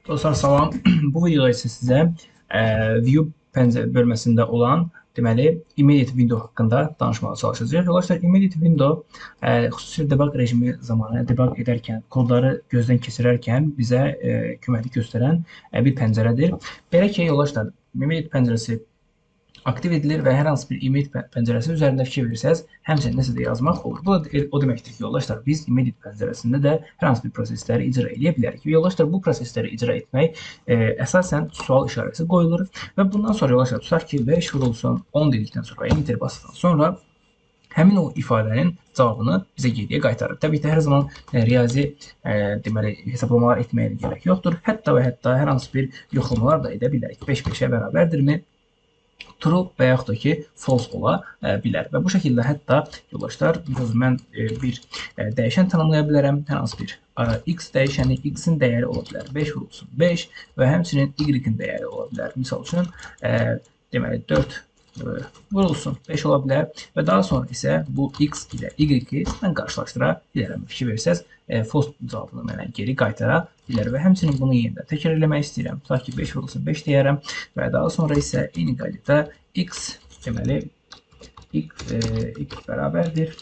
Dostlar, salam. Bu videoda isə sizə View bölməsində olan deməli Immediate Window haqqında danışmağa çalışacağıq. Yoldaşlar, Immediate Window xüsusilə debug rejimi zamanı debug edərkən, kodları gözdən keçirərkən bizə köməklik göstərən bir pəncərədir. Belə ki, yoldaşlar, Immediate pəncərəsi aktiv edilir və hər hansı bir immediate pəncərəsi üzərində fikir versəz, həmçinin nəsə də yazmaq olur. Bu da o deməkdir ki, yoldaşlar, biz immediate pəncərəsində də hər hansı bir prosesləri icra edə bilərik. Və yoldaşlar, bu prosesləri icra etmək əsasən sual işarəsi qoyulur və bundan sonra yoldaşlar, tutaq ki, 5 vurulsun 10 dedikdən sonra, enter basdıqdan sonra həmin o ifadənin cavabını bizə geriyə qaytarır. Təbii ki, hər zaman riyazi deməli hesablamalar etməyə də gərək yoxdur. Hətta və hətta hər hansı bir yoxlamalar da edə bilərik. 5 5-ə bərabərdirmi? True və yaxud da ki, false ola bilər. Və bu şəkildə hətta yoldaşlar, məsələn, mən bir dəyişən tanımlaya bilərəm. Hər hansı bir x dəyişəni, x-in dəyəri ola bilər. 5 vurulsun 5 və həmçinin y-in dəyəri ola bilər. Misal üçün, deməli 4 vurulsun 5 ola bilər və daha sonra isə bu x ilə y-i mən qarşılaşdıra bilərəm. Fikir versəz, false cavabını mənə geri qaytara bilər və həmçinin bunu yenidən təkrar eləmək istəyirəm. Tutaq ki, 5 vurulsun 5 deyərəm və daha sonra isə eyni qaydada x, deməli, x bərabərdir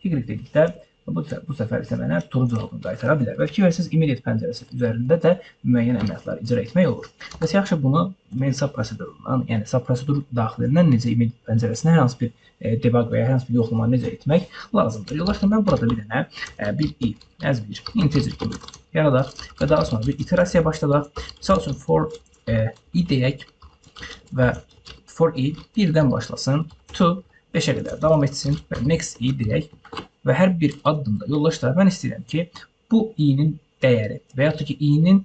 y dedikdə bu səfər isə mənə true cavabını qaytara bilər. Və fikir versəz, immediate pəncərəsi üzərində də müəyyən əməliyyatlar icra etmək olur. Bəs yaxşı, bunu main sub prosedurundan, yəni sub prosedur daxilindən necə immediate pəncərəsinə hər hansı bir debug və ya hər hansı bir yoxlama necə etmək lazımdır. Yoldaşlar, mən burada bir dənə bir i, as bir integer kimi yaradaq və daha sonra bir iterasiya başladaq. Misal üçün, for i deyək və for i 1-dən başlasın, to 5-ə qədər davam etsin və next i deyək. Və hər bir addımda yoldaşlar, mən istəyirəm ki, bu i-nin dəyəri və yaxud da ki, i-nin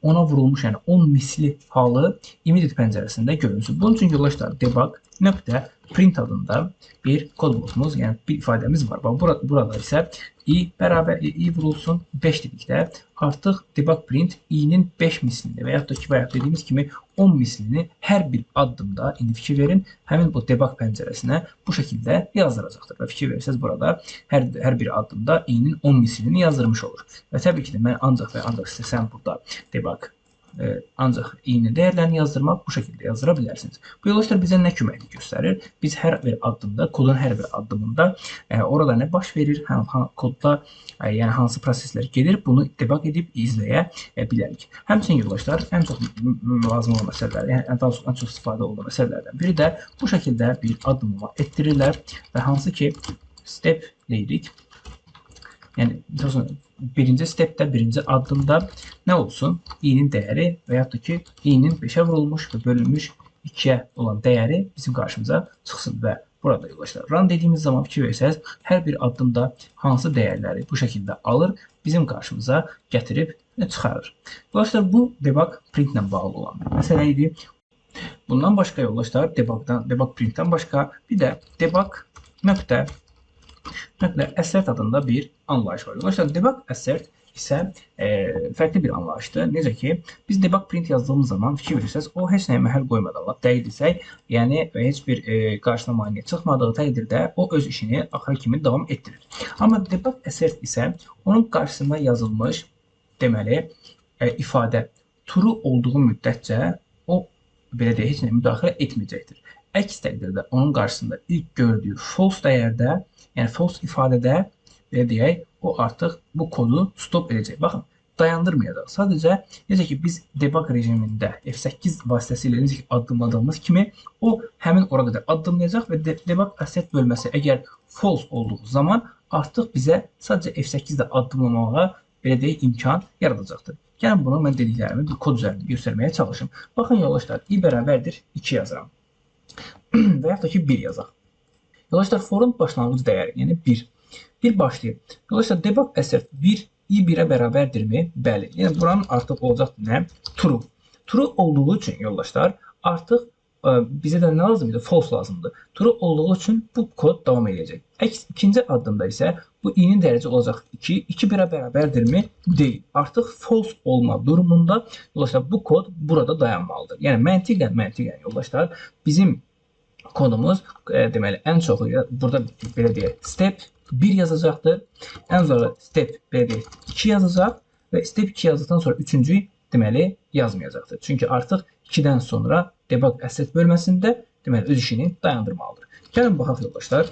ona vurulmuş, yəni 10 misli halı immediate pəncərəsində görünsün. Bunun üçün yoldaşlar, debug nöqtə print adında bir kod blokumuz, yəni bir ifadəmiz var. Bax, burada isə i bərabər i vurulsun 5 dedikdə artıq debug print i-nin 5 mislini və yaxud da ki, və yaxud dediyimiz kimi 10 mislini hər bir addımda, indi fikir verin, həmin bu debug pəncərəsinə bu şəkildə yazdıracaqdır. Və fikir verirsəz, burada hər bir addımda i-nin 10 mislini yazdırmış olur. Və təbii ki də mən ancaq və ancaq istəsəm burada debug ancaq i-nin dəyərlərini yazdırmaq, bu şəkildə yazdıra bilərsiniz. Bu yoldaşlar bizə nə köməklik göstərir? Biz hər bir addımda, kodun hər bir addımında orada nə baş verir, kodda, yəni hansı proseslər gedir, bunu debug edib izləyə bilərik. Həmçinin yoldaşlar, ən çox lazım olan məsələlər, yəni ən çox istifadə olunan məsələlərdən biri də bu şəkildə bir addımlama etdirirlər və hansı ki step deyirik. Yəni, misal üçün, birinci stepdə, birinci addımda nə olsun? İ-nin dəyəri və yaxud da ki, i-nin 5-ə vurulmuş və bölünmüş 2-yə olan dəyəri bizim qarşımıza çıxsın və burada yoldaşlar, run dediyimiz zaman fikir versəz, hər bir addımda hansı dəyərləri bu şəkildə alır, bizim qarşımıza gətirib çıxarır. Yoldaşlar, bu debug printlə bağlı olan bir məsələ idi. Bundan başqa yoldaşlar, debug printdən başqa bir də debug nöqtə nöqtə assert adında bir anlayış var. Yoldaşlar, debug assert isə fərqli bir anlayışdır. Necə ki, biz debug print yazdığımız zaman fikir verirsəz, o heç nəyə məhəl qoymadan, lap dəqiq desək, yəni heç bir qarşısına maneə çıxmadığı təqdirdə o öz işini axıra kimi davam etdirir. Amma debug assert isə onun qarşısında yazılmış, deməli, ifadə true olduğu müddətcə o, belə deyək, heç nəyə müdaxilə etməyəcəkdir. Əks təqdirdə onun qarşısında ilk gördüyü false dəyərdə, yəni false ifadədə, belə deyək, o artıq bu kodu stop edəcək. Baxın, dayandırmayacaq. Sadəcə, necə ki, biz debug rejimində F8 vasitəsilə necə ki addımladığımız kimi, o həmin ora qədər addımlayacaq və debug assert bölməsi əgər false olduğu zaman artıq bizə sadəcə F8-də addımlamağa, belə deyək, imkan yaradacaqdır. Gəlin bunu mən dediklərimi bir kod üzərində göstərməyə çalışım. Baxın yoldaşlar, i bərabərdir 2 yazıram. Və yaxud da ki, 1 yazaq. Yoldaşlar, forun başlanğıc dəyəri, yəni 1. 1 başlayır. Yoldaşlar, debug assert 1 i 1-ə bərabərdirmi? Bəli. Yəni, buranın artıq olacaqdır nə? True. True olduğu üçün yoldaşlar, artıq bizə də nə lazım idi? False lazımdır. True olduğu üçün bu kod davam edəcək. Əks, ikinci addımda isə bu i-nin dərəcə olacaq 2. 2 1-ə bərabərdirmi? Deyil. Artıq false olma durumunda yoldaşlar, bu kod burada dayanmalıdır. Yəni, məntiqən yoldaşlar, bizim kodumuz deməli, ən çoxu burada belə deyək, step 1 yazacaqdır. Ən sonra step belə deyək, 2 yazacaq. Və step 2 yazdıqdan sonra üçüncü deməli yazmayacaqdır. Çünki artıq 2-dən sonra debug assert bölməsində deməli öz işini dayandırmalıdır. Gəlin baxaq yoldaşlar.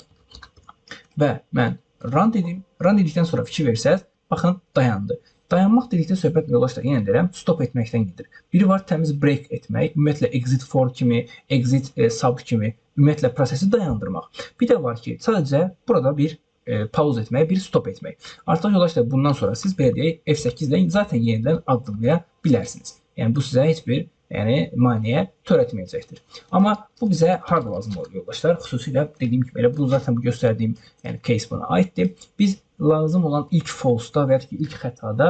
Və mən run dedim. Run dedikdən sonra fikir versəz, baxın dayandı. Dayanmaq dedikdə söhbət yoldaşlar, yenə deyirəm, stop etməkdən gedir. Biri var təmiz break etmək, ümumiyyətlə exit for kimi, exit sub kimi, ümumiyyətlə prosesi dayandırmaq. Bir də var ki, sadəcə burada bir pause etmək, bir stop etmək. Artıq yoldaşlar, bundan sonra siz belə deyək, F8 ilə zaten yenidən addımlaya bilərsiniz. Yəni bu sizə heç bir maneə törətməyəcəkdir. Amma bu bizə harda lazım olur yoldaşlar? Xüsusilə dediyim kimi, elə bu zaten bu göstərdiyim case buna aiddir. Biz lazım olan ilk false-da və ya ki, ilk xətada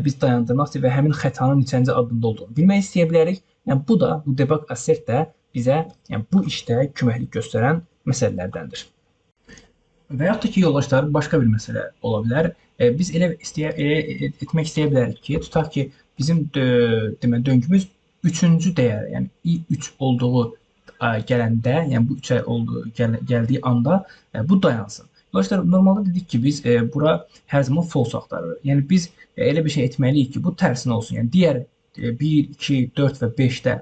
biz dayandırmaq istəyirik və həmin xətanın neçənci addımda olduğunu bilmək istəyə bilərik. Yəni bu da, bu debug assert də bizə bu işdə köməklik göstərən məsələlərdəndir. Və yaxud da ki, yoldaşlar, başqa bir məsələ ola bilər. Biz elə etmək istəyə bilərik ki, tutaq ki, bizim deməli döngümüz üçüncü dəyər, yəni i3 olduğu gələndə, yəni bu 3-ə olduğu gəldiyi anda bu dayansın. Yoldaşlar, normalda dedik ki, biz bura hər zaman false axtarırıq. Yəni biz elə bir şey etməliyik ki, bu tərsinə olsun. Yəni digər 1, 2, 4 və 5-də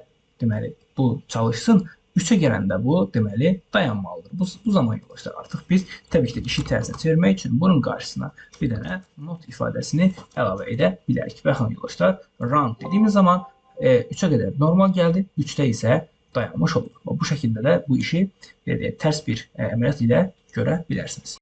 deməli bu çalışsın. 3-ə gələndə bu deməli dayanmalıdır. Bu zaman yoldaşlar, artıq biz təbii ki də işi tərsinə çevirmək üçün bunun qarşısına bir dənə not ifadəsini əlavə edə bilərik. Baxın yoldaşlar, run dediyimiz zaman 3-ə qədər normal gəldi, 3-də isə dayanmış olur. Bu şəkildə də bu işi belə deyək, tərs bir əməliyyat ilə görə bilərsiniz.